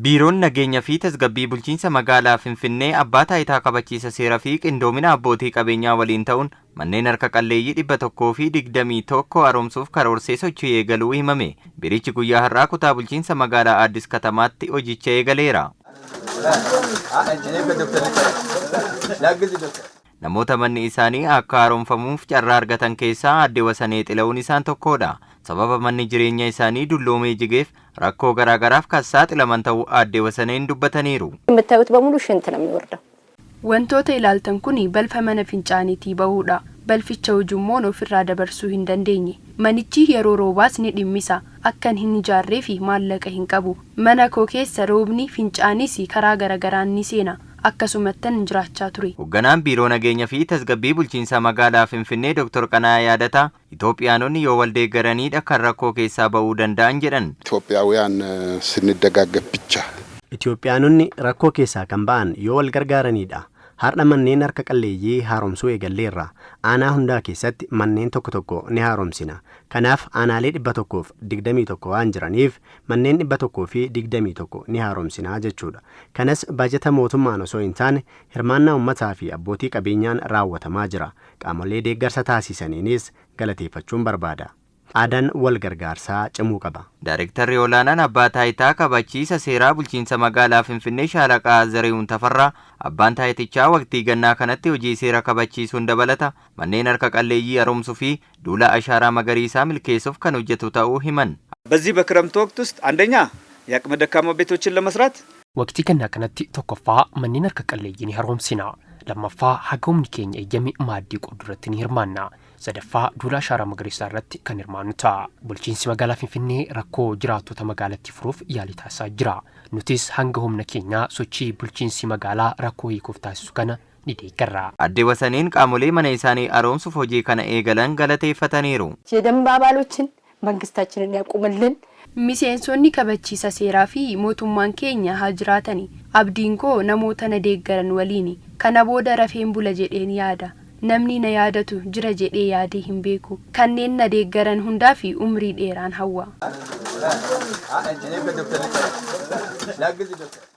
Biiroon Nageenya fi Tasgabbii Bulchiinsa Magaalaa Finfinnee Abbaa Taayitaa Kabachiisa Seeraa fi qindoomina abbootii qabeenyaa waliin ta'uun manneen harka qalleeyyii 121 haaromsuuf karoorsee sochii eegaluu himame. Biirichi guyyaa har'aa kutaa bulchiinsa magaalaa Addis Katamaatti hojicha eegaleera. Namoota manni isaanii akka haaromfamuuf carraa argatan keessaa Aadde Wasanee Xila'uun isaan tokkodha. Sababa manni jireenya isaanii dulloomee jigeef rakkoo garaagaraaf kan saaxilaman ta'uu Aadde Wasaneen dubbataniiru. የምታዩት በሙሉ ሽንት ነው የሚወርደው። Wantoota ilaaltan kun balfa mana fincaaniitii bahuudha. Balficha ujummoon ofirraa dabarsuu hin dandeenye. Manichi yeroo roobaas ni dhimmisa. Akkan hin ijaarree fi maallaqa hin qabu. Mana koo keessa roobni fincaanis karaa garagaraan ni seena. Akkasumattan jiraachaa ture. Hoogganaan Biiroo Nageenya fi Tasgabbii Bulchiinsa Magaalaa Finfinnee Dr. Qana'aa Yaadataa Itoophiyaanonni yoo wal deeggaraniidha kan rakkoo keessaa ba'uu danda'an jedhan. ኢትዮጵያውያን ስንደጋገፍ ብቻ Itoophiyaanonni rakkoo keessaa kan ba'an yoo wal gargaaranidha. Har'a manneen harka qalleeyyii haaromsuu eegalleerra. Aanaa hundaa keessatti manneen tokko tokko ni haaromsina. Kanaaf aanaalee 121 waan jiraniif manneen 121 ni haaromsina jechuudha. Kanas baajata mootummaan osoo hin taane hirmaannaa uummataa fi abbootii qabeenyaan raawwatamaa jira. Qaamolee deeggarsa taasisaniinis galateeffachuun barbaada. Aadaan wal gargaarsaa cimuu qaba. Daarektarri olaanaan Abbaa Taayitaa Kabachiisa Seeraa Bulchiinsa Magaalaa Finfinnee Shaalaqaa Zarihuun Tafarraa abbaan taayitichaa waqtii gannaa kanatti hojii seera kabachiisuun dabalata manneen harka qalleeyyii haaromsuu fi duula ashaaraa magariisaa milkeessuuf kan hojjetu ta'uu himan. በዚህ በክረምት ወቅት ውስጥ አንደኛ የአቅመ ደካማ ቤቶችን ለመስራት Waqtii gannaa kanatti tokkoffaa manneen harka qalleeyyii ni haaromsina. Lammaffaa haga humni keenya eeyyame maaddii qooduu irratti ni hirmaanna. Sadaffaa duula ashaaraa magariisaa irratti kan hirmaannu ta'a. Bulchiinsi magaalaa Finfinnee rakkoo jiraattota magaalattii furuuf yaalii taasisaa jira. Nutis hanga humna keenyaa sochii bulchiinsi magaalaa rakkoo hiikuuf taasisu kana ni deeggarra. Aadde Wasaneen qaamolee mana isaanii haaromsuuf hojii kana eegalan galateeffataniiru. የደንብ አባሎችን መንግስታችንን ያቁምልን። Miseensonni kabachiisa seeraa fi mootummaan keenya haa jiraatani. Abdiin koo namoota na deeggaran waliini. Kana booda rafeen bula jedheen yaada. Namni na yaadatu jira jedhee yaadee hin beeku. Kanneen na deeggaran hundaa fi umrii dheeraan hawwa.